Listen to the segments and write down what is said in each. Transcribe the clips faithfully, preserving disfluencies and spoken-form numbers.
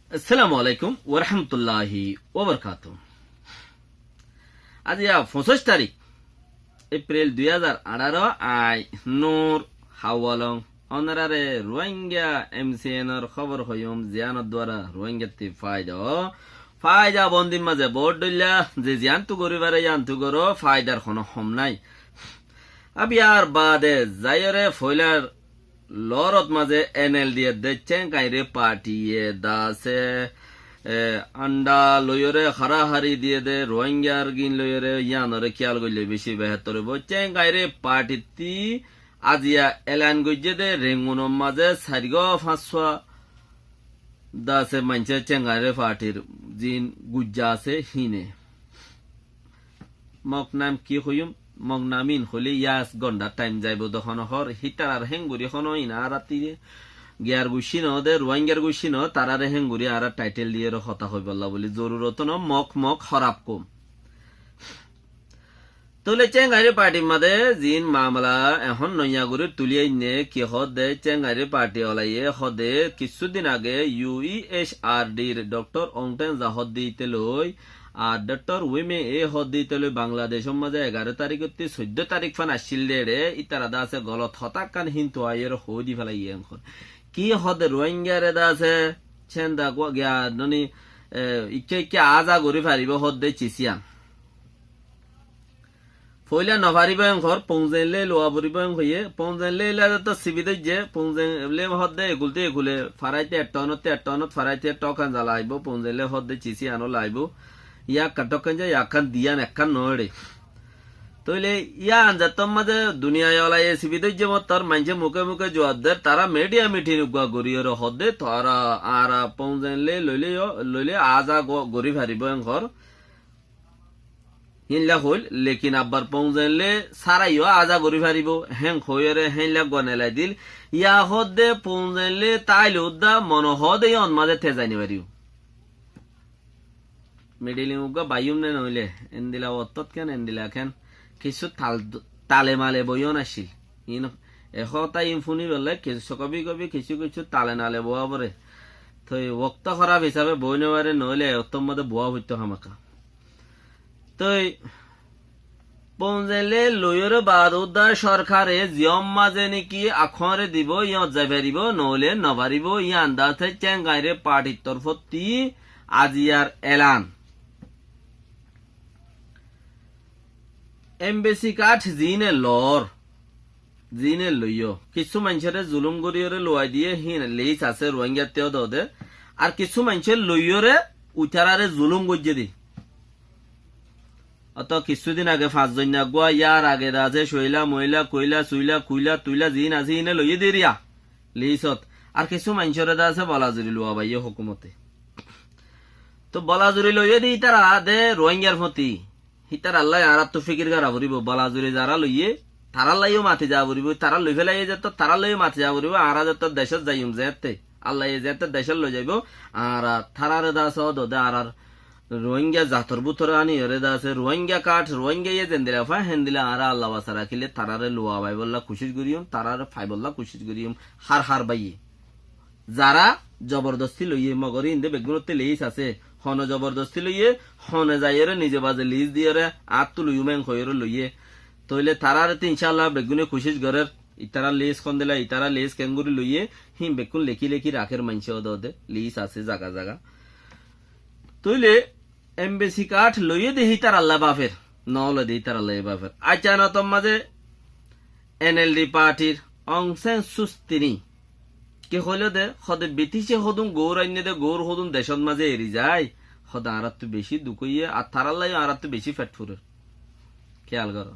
Assalamu alaikum warahmatulláhi wabarakátuhu. Aijja foñsíc tarík Epril dui házar añçáro, añí Nur Hawalong. Ónorare Ruáingga M C N or hóbor hoiyúm, ziyánor duara Ruáinggattú faida ó. Faida bondir mazé boóut dhoilla, ze ziyántu gorí fare yíantu goró, faidar honó hom nái. Ab yar baade zaiyóre foilar loórot mazé N L D edde Chéngkañri partiye daase, e, andha loiyóre hárahári diyé dé, Ruáinggar gín loiyóre yíanore kíyal goillé bicí behétor óibo. Chéngkañri partittí aziya elan goijjé dé Rengunor mazé sairgúa fañssúa daase maincé Chéngkañri partir zin gujja asé híine. Mok nam ki hoiyúm? Mok nam ín hoilé yas gonda thaim zaibo de hono hor, hítarar héngori hono ín añárattí giyar guccí noó de, Ruáinggar guccí noó, tarare héngori añára thaitel diyóre hotá hoibolla buli zorurot noó, mok mok hóraf koum. Tóile Chéngkañri partir mazé zin mamala ehón noiya gorí tulí ainné, ki hoó de Chéngkañri parti olaye hoó de kissú din age U E H R D r Doctor Aung Teng za hoó de íte loi, ar Doctor Win Myint e hoó de íte loi Bangladecór mazé egaró taríkottú soiddó tarík fán accíl dé eçé, ítara daase golot hotá ekkán híntu aiyóre hoói di félaiye ehón. Ki hoó de Ruáinggare daase cénda gua-, giya noni, e, ikká ikká aza gorí faribó hoó de cisíyan. Foóila nofaribó en hoór, Poung Zain le luwa foribó en hoiyé, Poung Zain le illa zeto sibi dóijje, Poung Zain le hoó de ekulté ekule, faraité etthonótte etthonót, faraité etthókan za laibó, Poung Zain le hoó de cisíyano laibó, yá ekkán thókkan za, yá ekkán diyán ekkán noó eçé. Tóile yían zettór mazé duniyai olaye sibi dóijje mottor, maincé muké muké juab der, tará midhiya mithing uggúa goríyore hoó de, tará añára Poung Zain le loile yó, loile aza go-, gorí faribó en hoór. Híinlla hoóil, lekin abbar Poung Zain le sáraiyó aza gorí faribó, héen hoóiyore héinlla gua nelai dil. Yá hoó de Poung Zain le táile uddá mone hoó de yían mazé tezai nofaribó. Midhiling uggúa baiyúm né noóile, endila ottót ken, endila ken, kissú tal-, tale male boiyón accíl. Iín, e hotá iín fúni bellái, kissú, kobi kobi kissú kissú tale nale boá foré. Toi wokto hóraf hísabe boói nofaré, noóile e ottór modé boá foittó hámaka. Toi Poung Zain le loiyóre baade uddá sorkare ziyón mazé niki akhóñre dibó, yíñot zai faribó, noóile nofaribó, yían daase Chéngkañri partir torfótti aziyar elan. Embesi kard ziíne loór, ziíne loiyó, kissú maincóre zulúm goríyore luwai diyé, híin leís asé Ruáinggattú yó doóde, ar kissú maincé loiyóre uitarare zulúm goijjé dé. Óto kissú din age fañs zoinna eggúa, yár age daase coila, moila, koila, suila, kuila, tuila ziín asé híine loiyé dé eriya. Leisót. Ar kissú maincóre daase bolazuri luwa baiyé hókumote. Toi bolazuri loiyé dé ítara de Ruáinggar fóti. Ítarallái añáráttu fíkir gora foribó. Bolazuri zará loiyé, tarállaiyó mati za foribó. Tará loi félaiyé zeétto, tarállaiyó mati za foribó. Añára zeétto decót zaiyum zeétte, Allaye zeétte decót loi zaibó, añára taráre daase ódode añárar Ruáingga zator bútore aniyóre daase Ruáingga kard, Ruáinggaye zendila fá, héndila añára Allah basa rakíle taráre luwa baibolla kucíc goríyum, taráre faibolla kucíc goríyum, hár hár báiye. Zará zobordosti loiyé, mogor inde beggúnotte leís asé, hone zobordosti loiyé, hone zaiyóre nize baze leís diyóre, añáttu loiyúm en hoiyóre loiyé. Tóile taráre to incállah beggúne kucíc gorér, itará leís hondila, itará leís keéngorí loiyé, híin beggún lekí lekí rakér maincé ódode, leís asé zaga zaga. Tóile embesi kard loiyé de hítarallá bafer, noóle de hítarallá bafer. Accá, noóile tommá de N L D partir Aung San Suu Kyi ki hoiló de, hode Britice hodún goóur ainné de, goóur hodún decót mazé eri zai, hode añáráttu bicí duk óiye, ar tarállaiyó añáráttu bicí fet furer. Kéyal goró.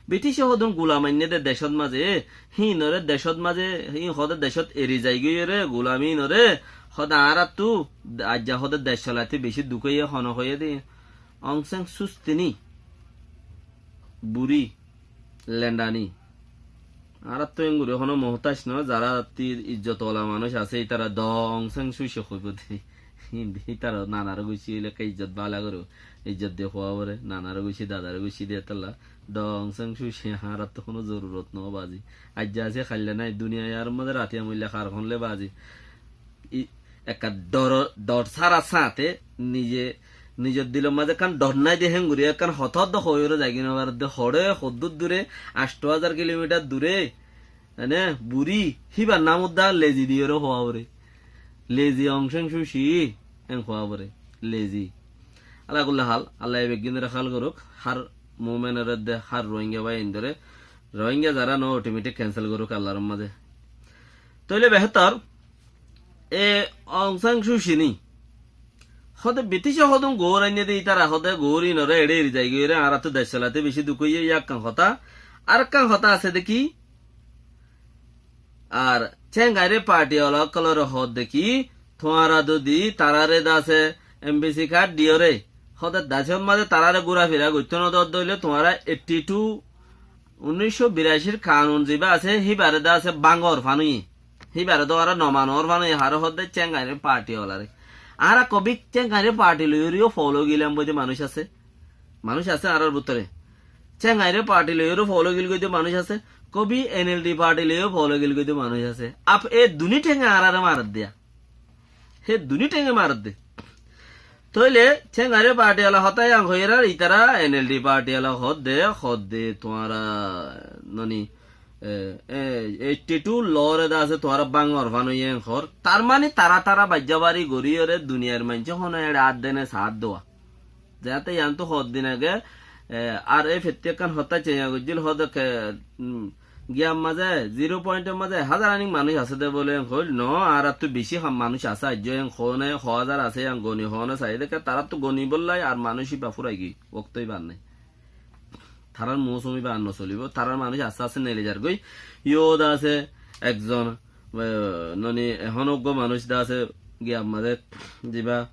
Britice hodún gulam ainné de decót mazé, híinoré decót mazé, híin hode decót eri zaigói re, gulam híinoré, hode añáráttu, aijja hode dec colaité bicí duk óiye, hone hoiyé de, Aung San Suu Kyi, buri, lendani. Añáráttu engguri hono muhtáic no, zará tir izzot ola manúic asé, ítara do Aung San Suu Kyi hoibó de. Hín de ítara nanaró guccí óile ekká izzot bála goró, izzot de huá foré, nanaró guccí, dadaró guccí de tolla. Do Aung San Suu Kyi añáráttu hono zorurot no bazi. Aijja asé, hailla nái, duniyai ar mazé ratiya moilla har honle bazi. I-, Ekkán dor, dor sára sáñte nize, nizor dilor mazé ekkán dor nái de héngori ekkán hotá hoói ore zaigói no faredde, hoçé hoddúr dure, añctho házar kilomithar dure, ene, buri, híbar nam uddá lezi diyóre hoá foré. Lezi Aung San Suu Kyi, en hoá foré. Lezi. Ala kulli hal, Allah e beggúnore hal goruk, har mumenor edde, har Rohingya bái indore, Rohingya zara no automatic cancel goruk Allahr mazé. Tóile behétor, e Aung San Suu Kyi ni. Hóde British e hodún goór ainné de ítara hóde goór inore eçe eri zaigói re, añárattu dec solate beci duk óiye, yá ekkán hotá. Ar ekkán hotá asé de ki, ar Cenghaire party ola ókkolore hoódde ki, tuáñra zodi tarare de asé embassy card diyóre, hóde decór mazé tarare gúrafira goittó no dodde óile tuáñra eighty two, unnícco biracir kanun ziba asé, híbare de asé bángor fán óiye. Híbare de tuáñra no manor fán óiye, haré hoódde Cenghaire party olare. Añára kobi Cenghaire party loiyóre yó follow gilam boi de manúic asé. Manúic asé añárar bútore. Cenghaire party loiyóre follow gil goi de manúic asé. Kobi N L D party loiyó follow gil goi de manúic asé. Ap e duni thenge añárare maredde. Hé duni thenge maredde. Tóile Cenghaire party ola hotá yián hoiyér ar ítara N L D party ola hoódde, hoódde tuáñra noni, e, e, eighty two law re de asé tuáñra bángor fán óiye en hoór. Tar mani tara tara baijjabari goríyore duniyair maincé hono eçe át dene saát dowa. Zeñáte yiántu hoddin age, e, ar e fetti ekkán hotá ceiña goijjíl, hoóde ke, um, giyar mazé, zero point or mazé, házar anik manúic asé de bóle en hoil, no, añárattu beci ham manúic asé, aijjó en hoóne, ho házar asé, yián goni hoóne saiyé de ke, taráttu goni bollai ar manúic iba furai giyói, okto iba ar nai. Tarár mousum iba ar no solibo, tarár manúic asté asté neli zargói. Yó de asé ekzon, e, noni, ehón uggwá manúic de asé, giyar mazé, ziba,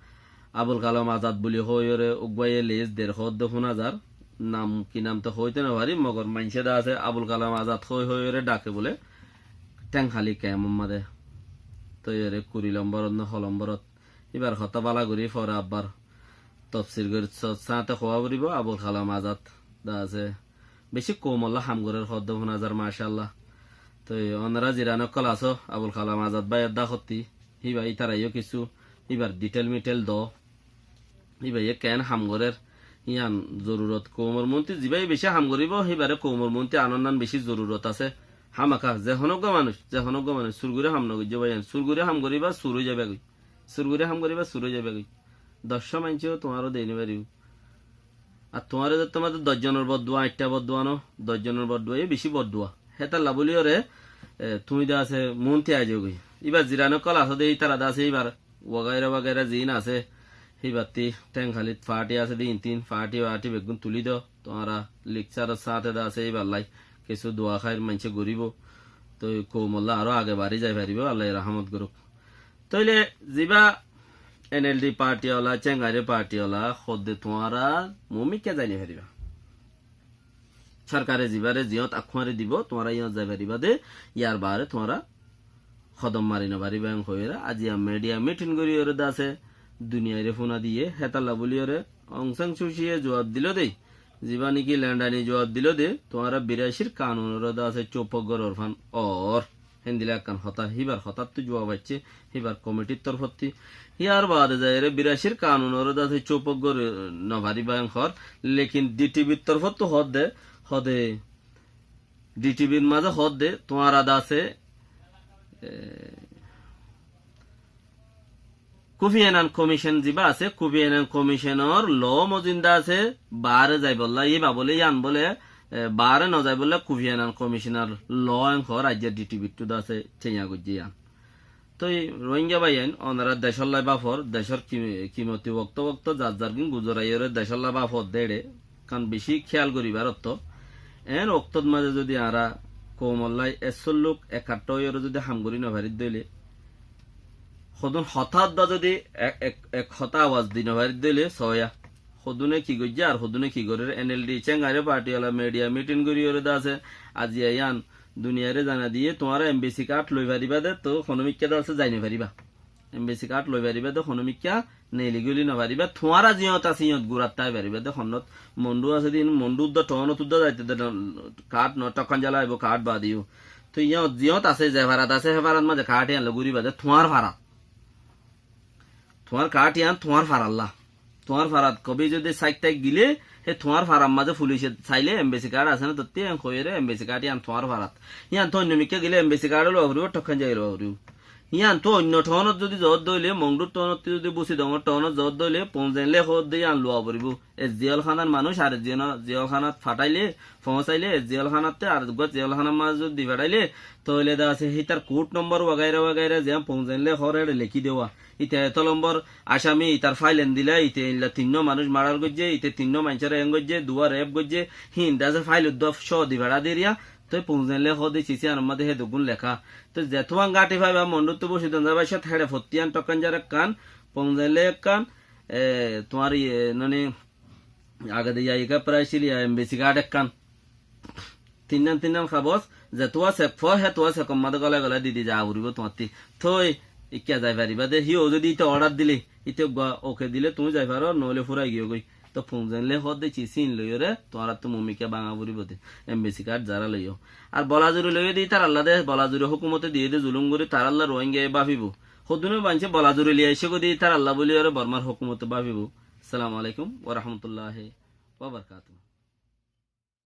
Abul Kalam Azad buli hoóiyoré uggwáye lis der hoódde fúna zar. Nam ki nam to hoóito no fari, mogor maincé de asé Abul Kalam Azad hoói hoóiyoré dhake bóle. Théng háli kemor mazé. Toi ore kuri lomborot no ho lomborot. Íbar hotá bála gorí fore abbar tofsir gorí sa-, sañte hoá foribó. Abul Kalam Azad de asé. Beci koumolla ham gorér hoódde fúna zar, macállah. Toi onora ziran ókkol asó, Abul Kalam Azad báiyor dhákotti. Híba ítarayó kissú, íbar dhithel mithel do. Íbaye keén ham gorér, yían zorurot koumor monti, zibáye bicí ham goríbo, híbare koumor monti anonnan bicí zorurot asé. Hámaka, ze honóggua manúic, ze honóggua manúic, sur gorí ham nogoijjó báiyain, sur gorí ham goríba, sur ói zaibagói. Sur gorí ham goríba, sur ói zaibagói. Doccwá maincé tuáñró dei nofaribó. Ar tuáñre de tuáñde doc zonor boddua, añçtta boddua no, doc zonor boddua, e bicí boddua. Hétalla bóliyoré, e, tuñí de asé monti aizogói. Íbar ziran ókkol asé de, ítara de asé, íbar wagaira wagaira ziín asé, híbattí théng hálit faáthi asé de, intín faáthi faáthi beggún tulí do, tuáñra lekcáror sáñte de asé, íbar lai kessú dua háir maincé goríbo. Toi koumolla aró age bari zai faribó, Allaye rahámot gorók. Tóile zibá N L D party ola, Cenghaire party ola, hoódde tuáñra muúmikká zai nofaribá. Sorkare zibáre ziyót akkuári dibó, tuáñra yíñot zai faribá de, yar baáre tuáñra hodom mari nofaribá, en hoiyóre aziya media meeting goríyoré de asé, duniyaire fúna diyé, hétalla bóliyoré, Aung San Suu Kyi ye zuab diló de, zibá niki London e zuab diló de, tuáñra biracir kanunoré de asé cóup gorór fán or. Héndilla ekkán hotá, híbar hotáttu zuab aiccé, híbar komitir torfótti. Híyar baade zaiyóre biracir kanunoré de asé cóup gorí nofaribá en hoór. Lekin D T V r torfóttu hoódde, hoóde D T V r mazé hoódde, tuáñra de asé, e, Kofi Annan Commission zibá asé, Kofi Annan Commission or law mozin de asé, baáre zaibolla, íba bóle, yían bóle, e, baáre nozaibólla Kofi Annan Commission or law en hoór, aijja D T V ttu de asé, chéiña goijjé yían. Toi Rohingya báiyain, onora decólla báfor, decór ki-, kimoti wokto wokto zar zar gín guzoraiyóre decólla báfor de éçe, kan bicí kéyal goríbar otto. Eén októt mazé zodi añára koumolla essór luk ekattha óiyoré zodi ham gorí nofarídde óile, hodún hotá uddá zodi ek, ek, ek hotá awaz di nofarídde óile, soóya. Hodúne ki goijjé ar hodúne ki gorér, N L D Cenghaire party ola media meeting goríyoré de asé, aziya yían duniyaire zana diyé, tuáñra embassy card loi faribá de, to honómikká de asé zai nofaribá. Embassy card loi faribá de, honómikká neeli goli nofaribá. Tuáñra ziyót asé, yíñot gúrat tái faribá de, honnót Mondu asé de, Mondu uddá, toónot uddá zaite de, card no, tokkán zala aibó, card baade yó. Toi yíñot ziyót asé, ze farat asé, hé farat mazé card yían loi gúriba de, tuáñr farat. Tuáñr kaáth yián tuáñr farallá. Tuáñr farat kobi zodi saik taik gile, hé tuáñr farar mazé fulice saile embesi kaáth asé né tottí, en hoiyóre embesi kaáth yián tuáñr farat. Yián tó oinno mikká gile embesi kaáth lua foribó, thokkán zai lua foribó. Yián tó oinno thoónot zodi zoódde óile, Mongdur thoónot zodi Busidongor thoónot zoódde óile, Poungzainle hoódde yián lua foribó. E ziyólhánar manúic ar e ziyóna-, ziyólhánat fathaile, foóñsaile, e ziyólhánatte ar uggúa ziyólhánar mazé zodi di fathaile, tóile de asé hítar kód nombor wagaira wagaira ziyán Poungzainle hoór héçe lekí dewa. Ite eto lombor acami, itar fáil endilla, ite endilla tinnúa manúic mardar goijjé, ite tinnúa maincóre en goijjé, duwá rep goijjé, híin de asé fáil uddúa cóo di fatha diriya, toi Poungzainle hoódde cis yiánor mazé hédoggún leká. Toi zetuán gáñthi faiba Mongdurttú Busidong zaibar cót héçe fottí yián thokkán zar ekkán, Poungzainle ekkán, e, tuáñr iye, noni, agede yaiká prai cíliya embesi kaáth ekkán. Tinnán tinnán kabos, zetuá sek fo, hetuá sekor mazé gólai gólai di di za foribó tuáñttí. Toi, ikká zai faribá de, híyo zodi íte ordar dile, íte uggúa oke dile tuñí zai faro, noóile furai giyói goi. Toi Poungzainle hoódde cis híin loiyóre, tuáñrattú mumikká báñga foribó de, embesi kaáth zará loiyó. Ar Bolazuri loiyó de ítarallá de, Bolazuri hókumote diyé de zulúm gorí, tarálla Ruáingaye báfibou. Hoddúne maincé Bolazuri loi aiccé goi de ítarallá bóliyoré Bormar hókumote báfibou. Assalamu alaikum wa rahmatullahi wa barakatuhu.